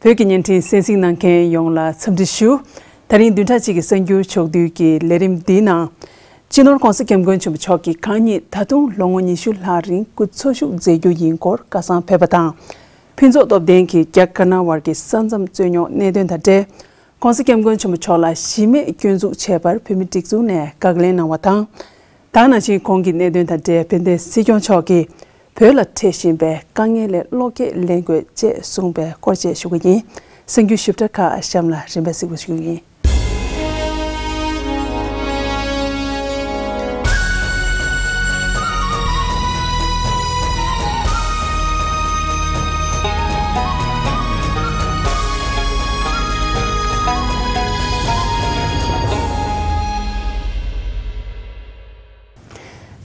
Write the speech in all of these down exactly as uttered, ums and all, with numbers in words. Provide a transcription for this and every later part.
བོད་ཀྱི་བརྙན་འཕྲིན་གསན་གཟིགས་གནང་མཁན་ཡོངས་ལ་འཚམས་འདྲི་ཞུ། ད་རིང་བདུན་ཕྲག་གཅིག་གི་གསར་འགྱུར་ཕྱོགས་བསྡུས་ཀྱི་ལས་རིམ་འདིའི་ནང་། སྤྱི་ནོར་༧གོང་ས་༧སྐྱབས་མགོན་ཆེན་པོ་མཆོག་གིས་གང་ཉིད་ད་དུང་ལོ་ངོ་ཉི་ཤུ་ལྷག་རིང་སྐུ་འཚོ་བཞུགས་མཛད་རྒྱུ་ཡིན་སྐོར་བཀའ་གསང་ཕེབས་པ་དང་། ཕུན་ཚོགས་སྟོབས་ལྡན་གྱིས་རྒྱ་དཀར་ནག་དབར་གྱི་ས་མཚམས་རྩོད་རྙོག་གནད་དོན་དང་འབྲེལ། ྋགོང་ས་ྋསྐྱབས་མགོན་ཆེན་པོ་མཆོག་ལ་གཞི་མེད་སྐྱོན་འཛུགས་བྱས་པར་བོད་མིའི་སྒྲིག་འཛུགས་ནས་དགག་ལན་གནང་བ་དང་། ད་ག་ནང་བཞིན་གོང་གི་གནད་དོན་དང་འབྲེལ་བོད་དོན་སྲིད་སྐྱོང་མཆོག་གིས་བོད་ལ་འཕྲད་བཞིན་པའི་དཀའ་ངལ་ལས་བློ་སྐྱེད་ལེན་དགོས་ཅེས་གསུངས་པའི་སྐོར་བཅས་ཞུ་གི་ཡིན། གསར་འགྱུར་ཞིབ་ཕྲ་ཁག་གཤམ་ལ་རིམ་པས་གཟིགས་པ་ཞུ་གི་ཡིན།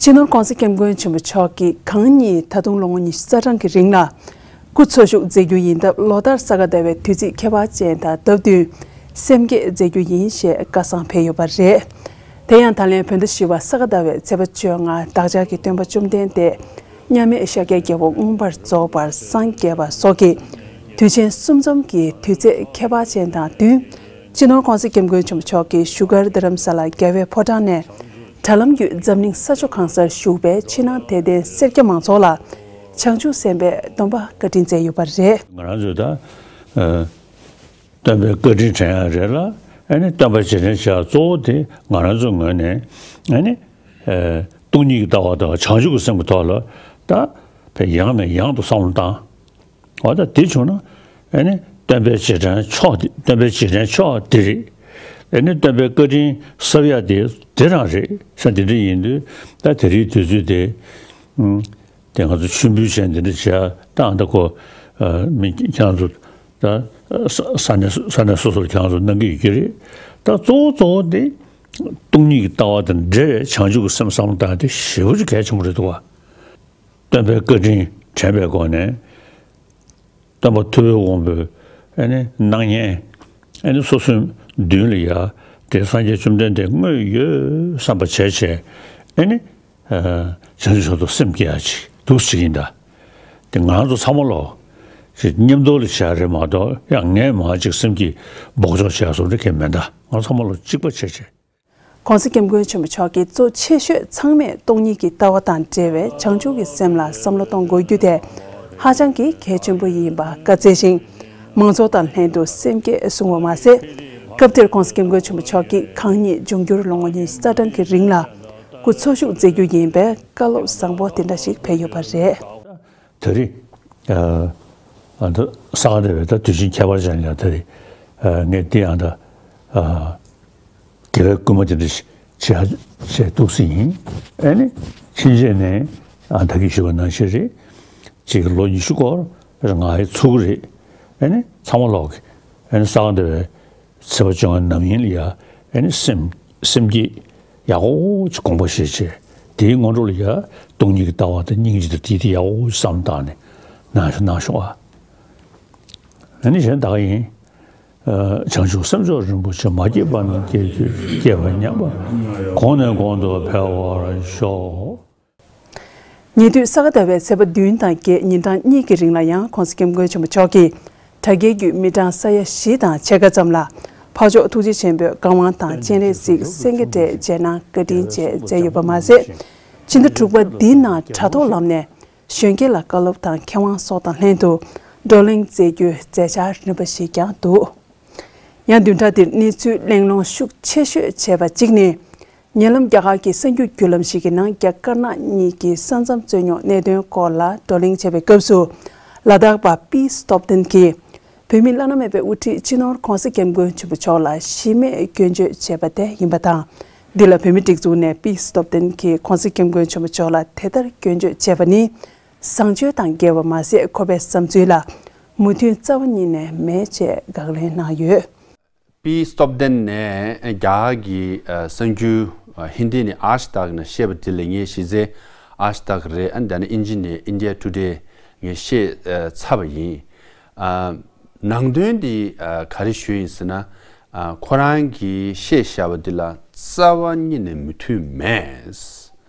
སྤྱི་ནོར་ྋགོང་ས་ྋསྐྱབས་མགོན་ཆེན་པོ་མཆོག་གིས་གང་ཉིད་ད་དུང་ལོ་ངོ་ཉི་ཤུ་རྩ་གྲངས་ཀྱི་རིང་ལ་སྐུ་འཚོ་བཞུགས་མཛད་རྒྱུ་ཡིན་སྟབས། ལོ་ལྟར་ས་ག་ཟླ་བའི་དུས་ཚིགས་ཁྱད་པར་ཅན་དང་སྟབས་བསྟུན་སེམས་བསྐྱེད་མཛད་རྒྱུ་ཡིན་ཞེས་བཀའ་གསང་ཕེབས་ཡོད་པ་རེད། དེ་ཡང་ད་ལན་བོད་ཟླ་བཞི་པ་ས་ག་ཟླ་བའི་ཚེས་པ་བཅོ་ལྔ་བདག་ཅག་གི་སྟོན་པ་བཅོམ་ལྡན་འདས་མཉམ་མེད་ཤཱཀྱའི་རྒྱལ་པོ་མངོན་པར་རྫོགས་པར་སངས་རྒྱས་པ་སོགས་ཀྱི་དུས་ཆེན་གསུམ་འཛོམས་ཀྱི་དུས་ཚེས་ཁྱད་པར་ཅན་དང་བསྟུན། སྤྱི་ནོར་ྋགོང་ས་ྋསྐྱབས་མགོན་ཆེན་པོ་མཆོག་གིས་བཞུགས་སྒར་རྡ་རམ་ས་ལ་རྒྱལ་བའི་ཕོ་བྲང་ནས་དྲ་ལམ་བརྒྱུད་འཛམ་གླིང་ས་ཕྱོགས་གང་སར་བཞུགས་པའི་ཕྱི་ནང་དད་ལྡན་སེར་སྐྱ་མང་ཚོགས་ལ་བྱང་ཆུབ་སེམས་དཔའི་སྡོམ་པ་བཀའ་དྲིན་སྩལ་ཡོད་པ་རེད། ང་རང་ཚོས་ད་ཨ་སྟོན་པའི་བཀའ་དྲིན་དྲན་ཡ་རེད་ལ། ཨ་ནི་སྟོན་པ་རྗེས་དྲན་བྱ་གཙོ་བོ་དེ་ང་རང་ཚོའི་ངོས་ནས་ཨ་ནི་ཨ་སྟོང་ཉིད་ཀྱི་ལྟ་བ་དང་བྱང་ཆུབ་ཀྱི་སེམས་ཀྱི་ཐོག་ལ་ད་ཡང་ནས་ཡང་དུ་བསམ་བློ་བཏང་། འོ་ད་དེ་བྱུང་ན་ཨ་ནི་སྟོན་པའི་རྗེས་དྲན་མཆོག་དེ། སྟོན་པའི་རྗེས་དྲན་མཆོག་དེ་རེད། ཨ་ནི་སྟོན་པའི་བཀའ་དྲིན་གསབ་ཡ་དེ་དེ་རང་རེད་ཟེར། དེ་འདྲ་ཡིན་དུས་ད་དེ་རིང་དུས་ཚོད་དེ་ཨུམ་དེ་ང་ཚོ་མཆོད་འབུལ་བྱས་འདི་འདྲ་བྱས་ད་ཨ་ད་ཁོ་ཨ་མི་ཁྱེད་རང་ཚོ་ད་ས་ས་གནས་ས་གནས་སོ་སོར་ཁྱེད་རང་ཚོ་གནང་གི་ཡོད་ཀྱི་རེད། ད་གཙོ་བོ་གཙོ་བོ་དེ་སྟོང་ཉིད་ཀྱི་ལྟ་བ་དང་འབྲེལ་བའི་བྱང་ཆུབ་ཀྱི་སེམས་བསམ་བློ་བཏང་དེ་ཞེ་པོ་ཅིག་གལ་ཆེན་པོ་རེད་འདུག་བ། སྟོན་པའི་བཀའ་དྲིན་དྲན་པའི་སྒོ་ནས། སྟོན་པ་ཐུབ་པའི་དབང་པོའི་ཨ་ནི་སྣང་བརྙན་ཨ་ནི་སོ་སོའི་མདུན་ལ་ཡ་དེ་སངས་རྒྱས་བཅོམ་ལྡན་འདས་དངོས་ཡོད་བསམ་པ་བྱས་བྱས་ཨ་ནི་བྱང་ཆུབ་མཆོག་ཏུ་སེམས་བསྐྱེད་ཡ་ཅིག་འདུག་ཅིག་ཡིན་ད། དེ་ང་ཚོ་ཚང་མ་ལོ་ཅིག་མཉམ་དུ་ལ་བྱ་རེད་མ་གཏོགས་ཡང་ངས་མ་ཅིག་སེམས་ཀྱི་འབོགས་ཆོག་བྱས་སོང་རེད་མཁན་མེད་ད། ང་ཚང་མ་ལོ་གཅིག་པ་བྱས་བྱས། ྋགོང་ས་ྋསྐྱབས་མགོན་ཆེན་པོ་མཆོག་གིས་གཙོ་ཆེ་ཤོས་ཚང་མས་སྟོང་ཉིད་ཀྱི་ལྟ་བ་དང་འབྲེལ་བའི་བྱང་ཆུབ་ཀྱི་སེམས་ལ་བསམ་བློ་གཏོང་དགོས་རྒྱུ་དེ་ཧ་ཅང་གི་གལ་ཆེན་པོ་ཡིན་པ་བཀའ་སྩལ་ཞིང་། མང་ཚོགས་དང་ལྷན་དུ་སེམས་བསྐྱེད་གསུངས་པ་མ་ཟད། སྐབས་དེར་ྋགོང་ས་ྋསྐྱབས་མགོན་ཆེན་པོ་མཆོག་གིས་གང་ཉིད་འབྱུང་འགྱུར་ལོ་ངོ་ཉི་ཤུ་རྩ་གྲངས་ཀྱི་རིང་ལ་སྐུ་འཚོ་བཞུགས་མཛད་རྒྱུ་ཡིན་པའི་བཀའ་སློབ་བཟང་པོ་དེ་འདྲ་ཞིག་ཕེབས་ཡོད་པ་རེད། ད་རེས་ཨ་ཨ་ད་ས་ག་ཟླ་བའི་ད་དུས་ཆེན་ཁྱད་པར་ཅན་ལ་ད་རེས་ཨ་ངས་འདི་ཡང་ད་ཨ་དགེ་བའི་བསྐུལ་མ་དེ་འདྲ་བྱས་བྱས་འདུག་སེ་ཡིན། ཨ་ནི་ཕྱིན་ཆད་ནས་ཨ་ད་གིན་ཞུས་པ་ནང་བཞིན་རེད། ཅིག་ལོ་ཉི་ཤུ་སྐོར་ང་ཡི་ཚུགས་རེད། ཨ་ནི་ཚང་མ་ལོག་གི་ཨ་ནི་ས་ག་ཟླ་བའི་ཚེས་པ་བཅོ་ལྔ་ནམ་ཡིན་ལ་ཡ་ཨ་ནི་སེམས་སེམས་བསྐྱེད་ཡག་པོ་ཅིག་དགོངས་པ་བཞེས་བྱས་དེའི་སྔོན་འགྲོ་ལ་ཡ་སྟོང་ཉིད་ཀྱི་ལྟ་བ་དང་སྙིང་རྗེ་དང་དེ་དེ་ཡག་པོ་བསམ་བཏང་ནས་གནང་ཤོག་གནང་ཤོག་ཨ། ཨ་ནི་གཞན་དག་ཡིན། བྱང་ཆུབ་སེམས་མཆོག་རིན་པོ་ཆེ། མ་སྐྱེས་པ་རྣམས་སྐྱེ་གྱུར་ཅིག་སྐྱེས་པ་ཉམས་པ་གོང་ནས་གོང་དུ་འཕེལ་བར་ཤོག། ཉེ་དུས་ས་ག་ཟླ་བའི་ཚེས་པ་བདུན་དང་བརྒྱད་ཉིན་གྲངས་གཉིས་ཀྱི་རིང་ལ་ཡང་ྋགོང་ས་ྋསྐྱབས་མགོན་ཆེན་པོ་མཆོག་གིས་དྲ་རྒྱའི་བརྒྱུད་མི་གྲངས་ས་ཡ་བཞི་དང་ཕྱེད་ཀ་ཙམ་ལ་འཕགས་མཆོག་ཐུགས་རྗེ་ཆེན་པོའི་བཀའ་དབང་དང་སྤྱན་རས་གཟིགས་སེང་གེ་སྒྲས་མཇལ་གནང་བཀའ་དྲིན་བཅས་མཛད་ཡོད་པ་མ་ཟད། ཕྱི་ཟླ་དྲུག་པ་འདིའི་ནང་དྲ་ཐོག་ལམ་ནས་གཞོན་སྐྱེས་ལ་བཀའ་སློབ་དང་མཁས་དབང་སོགས་དང་ལྷན་དུ་བགྲོ་གླེང་མཛད་རྒྱུའི་མཛད་འཆར་རིམ་པ་ཞིག་ཀྱང་འདུག། ཡང་བདུན་ཕྲག་འདིར་གནས་ཚུལ་གླེང་སློང་ཤུགས་ཆེ་ཤོས་བྱས་པ་གཅིག་ནི། ཉེ་ལམ་རྒྱ་གར་གྱི་གསར་འགྱུར་བརྒྱུད་ལམ་ཞིག་གི་ནང་རྒྱ་དཀར་ནག་གཉིས་ཀྱི་ས་མཚམས་རྩོད་རྙོག་གནད་དོན་སྐོར་ལ་བགྲོ་གླེང་བྱས་པའི་སྐབས་སུ། ལ་དྭགས་པ་པི་སྟོབས་ལྡན་གྱིས། བོད་མིའི་བླ་ན་མེད་པའི་དབུ་ཁྲིད་སྤྱི་ནོར་ྋགོང་ས་ྋསྐྱབས་མགོན་ཆེན་པོ་མཆོག་ལ་གཞི་མེད་སྐྱོན་བརྗོད་བྱས་པ་དེ་ཡིན་པ་དང་། འདི་ལ་བོད་མིའི་སྒྲིག་འཛུགས་ནས་པི་སྟོབས་ལྡན་གྱིས་ྋགོང་ས་ྋསྐྱབས་མགོན་ཆེན་པོ་མཆོག་ལ་དེ་ལྟར་སྐྱོན་བརྗོད་བྱས་པ་ནི། བཟང་སྤྱོད་དང་འགལ་བ་མ་ཟད། ཁོ་པའི་བསམ་ཚུལ་ལ་མོས་མཐུན་རྩ་བ་ཉིད་ནས་མེད་ཅེས་དགག་ལན་གནང་ཡོད། པི་སྟོབས་ལྡན་ནས་རྒྱ་གར་གྱི་ཨ་གསར་འགྱུར་ཨ་ཧིན་དི་ནས་ཨཱཇ་དག་ནས་བཤད་པ་དེ་ལ་ངས་གཞི་རྩའི་ཨཱཇ་དག་རེད། ཨ་ནི་ད་ནི་ཨིན་ཇི་ནས་ཨིན་ཌི་ཡ་ཊུ་ཌེ་ངས་བཤད་ཨ་ཚར་བ་ཡིན། ཨ་ནང་དོན་འདི་ཨ་ག་རེ་ཞུས་ཡིན་ཟེར་ན། ཨ་ཁོ་རང་གིས་བཤད་བཞག་པ་འདི་ལ་རྩ་བ་ཉིད་ནས་མོས་མཐུན་མེད།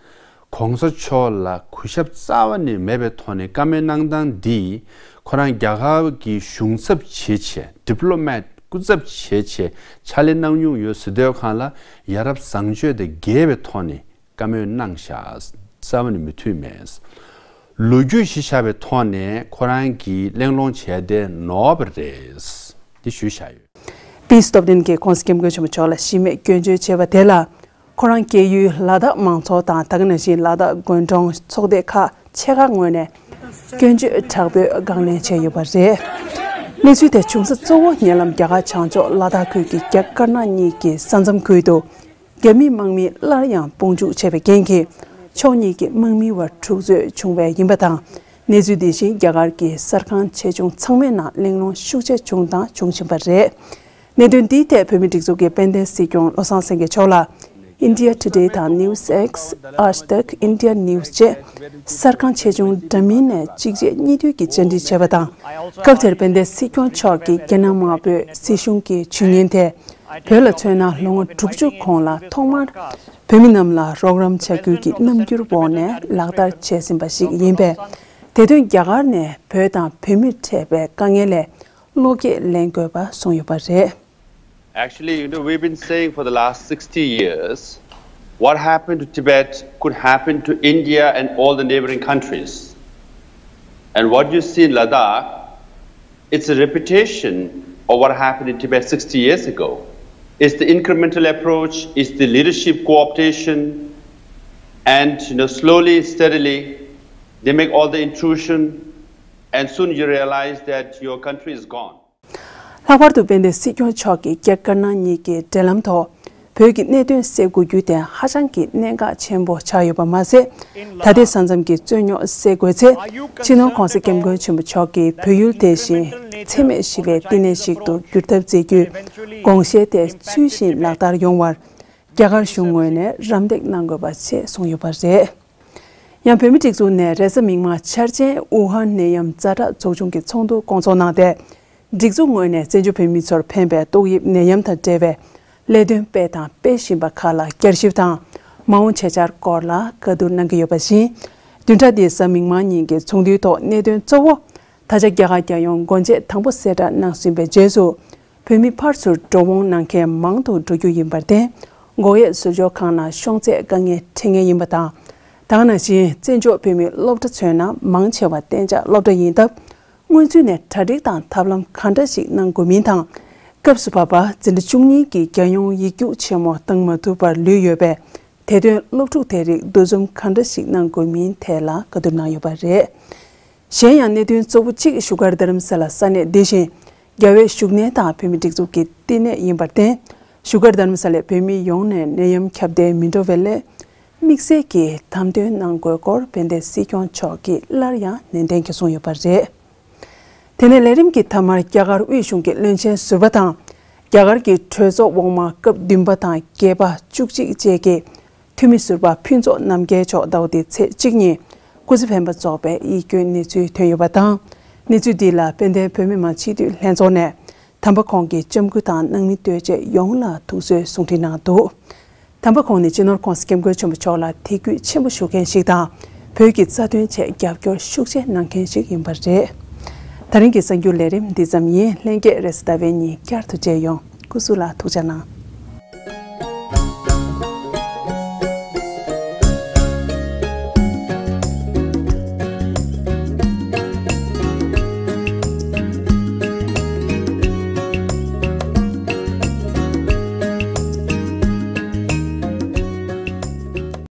ྋགོང་ས་མཆོག་ལ་གུས་ཞབས་རྩ་བ་ནས་མེད་པའི་ཐོག་ནས་བཀའ་མོལ་གནང་སྟངས་འདིས་ ཁོ་རང་རྒྱ་གར་གྱི་གཞུང་ཚབ་བྱེད་ཆེད། ཌི་པི་ལོ་མེཊ་སྐུ་ཚབ་བྱེད་ཆེད་ཕྱག་ལས་གནང་མྱོང་ཡོད་ཟེར་དུས་སྒང་ལ་ཡ་རབས་བཟང་སྤྱོད་དང་འགལ་བའི་ཐོག་ནས་བཀའ་མོལ་གནང་བཞག་རྩ་བ་ནས་མི་མཐུན་མེད། ལོ་རྒྱུས་གཞི་བཞག་པའི་ཐོག་ནས་ཁོ་རང་གིས་གླེང་སློང་བྱས་ཏེ་ནོར་བ་རེད། འདི་ཞུས་བཞག་ཡོད། པིས་སྟོབས་ལྡན་གྱིས་༸གོང་ས་༸སྐྱབས་མགོན་ཆེན་པོ་མཆོག་ལ་གཞི་མེད་སྐྱོན་བརྗོད་བྱས་པ་དེ་ལ། ཁོ་རང་སྐྱེས་ཡུལ་ལ་དྭགས་མང་ཚོགས་དང་། ད་ག་ནང་བཞིན་ལ་དྭགས་དགོན་གྲོང་ཚོགས་སྡེ་ཁག་ཆེ་ཁག་ངོས་ནས་སྐྱོན་བརྗོད་དྲག་པོས་དགག་ལན་བྱས་ཡོད་པ་རེད། གནས་ཚུལ་དེ་བྱུང་ས་གཙོ་བོ་ཉེ་ལམ་རྒྱ་གར་བྱང་ཕྱོགས་ལ་དྭགས་ཁུལ་གྱི་རྒྱ་དཀར་ནག་གཉིས་ཀྱི་ས་མཚམས་ཁུལ་དུ། རྒྱ་མིའི་དམག་མི་སླར་ཡང་དཔུང་འཇུག་བྱས་པའི་རྐྱེན་གྱིས། ཕྱོགས་གཉིས་ཀྱི་དམག་མིའི་བར་འཁྲུག་རྩོད་བྱུང་བ་ཡིན་པ་དང་། གནས་ཚུལ་འདི་བཞིན་རྒྱ་གར་གྱི་གསར་ཁང་ཆེ་ཆུང་ཚང་མའི་ནང་གླེང་སློང་ཤུགས་ཆེ་བྱུང་དང་འབྱུང་བཞིན་པ་རེད། གནད་དོན་འདིའི་ཐད་བོད་མིའི་སྒྲིག་འཛུགས་ཀྱི་དཔལ་ལྡན་སྲིད་སྐྱོང་བློ་བཟང་སེང་གེ་མཆོག་ལ། India Today དང་News X, Aaj Tak India News བཅས་གསར་ཁང་ཆེ་ཆུང་འདྲ་མིན་ནས་གཅིག་རྗེས་གཉིས་མཐུད་ཀྱིས་བཅར་འདྲི་བྱས་པ་དང་། སྐབས་དེར་དཔལ་ལྡན་སྲིད་སྐྱོང་མཆོག་གིས་རྒྱ་ནག་དམར་པོའི་སྲིད་གཞུང་གི་ཇུས་ངན་དེ། བོད་ལ་མཚོན་ན་ལོ་ངོ་དྲུག་ཅུ་གོང་ལ་ཐོག་མར་བོད་མི་རྣམས་ལ་རོགས་རམ་བྱ་རྒྱུ་གི་རྣམ་འགྱུར་འོག་ནས་ལག་བསྟར་བྱས་ཟིན་པ་ཞིག་ཡིན་པས། དེ་དོན་རྒྱ་གར་ནས་བོད་དང་བོད་མིར་འཕྲད་པའི་དཀའ་ངལ་ལས་བློ་སྐྱེད་ལེན་དགོས་པ་གསུངས་ཡོད་པ་རེད། Actually, you know, we've been saying for the last sixty years, what happened to Tibet could happen to India and all the neighboring countries. And what you see in Ladakh, it's a repetition of what happened in Tibet sixty years ago. It's the incremental approach, it's the leadership co-optation, and, you know, slowly, steadily, they make all the intrusion, and soon you realize that your country is gone. ལྷག་པར་དུ་དཔལ་ལྡན་སྲིད་སྐྱོང་མཆོག་གིས་རྒྱ་དཀར་ནག་གཉིས་ཀྱི་འབྲེལ་ལམ་ཐོག་བོད་ཀྱི་གནད་དོན་སེལ་དགོས་རྒྱུ་དེ་ཧ་ཅང་གི་གནད་འགག་ཆེན་པོ་ཆགས་ཡོད་པ་མ་ཟད། ད་ལྟའི་ས་མཚམས་ཀྱི་རྩོད་རྙོག་སེལ་དགོས་ཚེ། སྤྱི་ནོར་༸གོང་ས་༸སྐྱབས་མགོན་ཆེན་པོ་མཆོག་གིས་བོད་ཡུལ་དེ་བཞིན་འཚེ་མེད་ཞི་བའི་བསྟི་གནས་ཤིག་ཏུ་འགྱུར་ཐབས་མཛད་རྒྱུའི་དགོངས་བཞེད་དེ་ཚུལ་བཞིན་ལག་བསྟར་ཡོང་བར། རྒྱ་གར་གཞུང་ངོས་ནས་རམ་འདེགས་གནང་དགོས་པ་བཅས་གསུངས་ཡོད་པ་རེད། ཡང་བོད་མིའི་སྒྲིག་འཛུགས་ནས་རེས་གཟའ་མིག་དམར་འཆར་ཅན་ཝུ་ཧན་ནད་ཡམས་ཛ་དྲག་ཚོགས་ཆུང་གི་ཚོགས་འདུ་སྐོང་ཚོགས་གནང་སྟེ། སྒྲིག་འཛུགས་ངོས་ནས་བཙན་བྱོལ་བོད་མི་ཚོར་ཕན་པའི་ཏོག་དབྱིབས་ནད་ཡམས་དང་འབྲེལ་བའི་ལས་དོན་སྤེལ་དང་སྤེལ་བཞིན་པ་ཁག་ལ་བསྐྱར་ཞིབ་དང་། མ་འོངས་བྱེད་འཆར་སྐོར་ལ་བཀའ་བསྡུར་གནང་གི་ཡོད་པ་བཞིན། བདུན་ཕྲག་འདིའི་གཟའ་མིག་དམར་ཉིན་གྱི་ཚོགས་འདུའི་ཐོག་གནད་དོན་གཙོ་བོ། ད་ཆ་རྒྱ་གར་རྒྱལ་ཡོངས་སྒོ་འབྱེད་དང་པོ་གསལ་བསྒྲགས་གནང་ཟིན་པའི་རྗེས་སུ། བོད་མི་ཕར་ཚུར་འགྲོ་འོང་གནང་མཁན་མང་དུ་འགྲོ་རྒྱུ་ཡིན་པར་བརྟེན། འགོག་དབྱེ་ཟུར་འཇོག་ཁང་ནང་ཤོང་ཚད་དཀའ་ངལ་འཕྲད་ངེས་ཡིན་པ་དང་། ད་ག་ནང་བཞིན་བཙན་བྱོལ་བོད་མི་སློབ་གྲྭ་མཚོན་ན་མང་ཆེ་བ་གཏན་འཇགས་སློབ་གྲྭ་ཡིན་སྟབས། སྔོན་ཚུད་ནས་གྲ་སྒྲིག་དང་ཐབས་ལམ་ག་འདྲ་ཞིག་གནང་དགོས་མིན་དང་། སྐབས་སུ་བབས་པ་འཛིན་གྲྭ་བཅུ་གཉིས་ཀྱི་རྒྱལ་ཡོངས་ཡིག་རྒྱུགས་ཆེན་མོ་བཏང་མ་ཐུབ་པར་ལུས་ཡོད་པས། དེ་དོན་སློབ་ཕྲུག་དེ་རིགས་འདུ་འཛོམས་ག་འདྲ་ཞིག་གནང་དགོས་མིན་ཐད་ལ་བཀའ་བསྡུར་གནང་ཡོད་པ་རེད། གཞན་ཡང་གནད་དོན་གཙོ་བོ་གཅིག་བཞུགས་སྒར་རྡ་རམ་ས་ལ་ས་གནས་འདི་བཞིན་རྒྱ་བོད་བཞུགས་གནས་དང་བོད་མི་སྒྲིག་འཛུགས་ཀྱི་བསྟི་གནས་ཡིན་པར་བརྟེན། བཞུགས་སྒར་རྡ་རམ་ས་ལའི་བོད་མི་ཡོངས་ནས་ནད་ཡམས་ཁྱབ་གདལ་མི་འགྲོ་བའི་སླད། དམིགས་བསལ་གྱིས་དམ་དོན་གནང་དགོས་སྐོར་དཔལ་ལྡན་སྲིད་སྐྱོང་མཆོག་གིས་སླར་ཡང་ནན་ཏན་གྱིས་གསུངས་ཡོད་པ་རེད། དེ་ནས་ལས་རིམ་གྱི་མཐའ་མར་རྒྱ་གར་དབུས་གཞུང་གི་བློན་ཆེན་ཟུར་པ་དང་། རྒྱ་གར་གྱི་གྲོས་ཚོགས་འོག་མ་སྐབས་བདུན་པ་དང་བརྒྱད་པ་བཅུ་གཅིག་བཅས་ཀྱི་འཐུས་མི་ཟུར་པ་ཕུན་ཚོགས་རྣམ་རྒྱལ་མཆོག་ཟླ་བ་འདིའི་ཚེས་གཅིག་ཉིན་སྐུ་ཚེ་འཕེན་པ་རྫོགས་པའི་ཡིད་སྐྱོའི་གནས་ཚུལ་ཐོན་ཡོད་པ་དང་། གནས་ཚུལ་འདི་ལ་དཔལ་ལྡན་བོད་མི་མང་སྤྱི་འཐུས་ལྷན་ཚོགས་ནས་དམ་པ་ཁོང་གི་ལྕམ་སྐུ་དང་ནང་མི་ལྟོས་བཅས་ཡོངས་ལ་ཐུགས་གསོའི་གསུང་འཕྲིན་གནང་འདུག། དམ་པ་ཁོང་ནི་སྤྱི་ནོར་༸གོང་ས་༸སྐྱབས་མགོན་ཆེན་པོ་མཆོག་ལ་དད་གུས་ཆེན་པོ་ཞུ་མཁན་ཞིག་དང་། བོད་ཀྱི་རྩ་དོན་ཆེད་རྒྱབ་སྐྱོར་ཤུགས་ཆེ་གནང་མཁན་ཞིག་ཡིན་པ་རེད། ད་རིང་གི་གསར་འགྱུར་ལས་རིམ་འདི་ཙམ་ཡིན། ལྷན་རྒྱས་རེས་གཟའ་ཟླ་བའི་ཉིན་བསྐྱར་དུ་མཇལ་ཡོང་། སྐུ་གཟུགས་ལ་ཐུགས་ཅག་གནང་།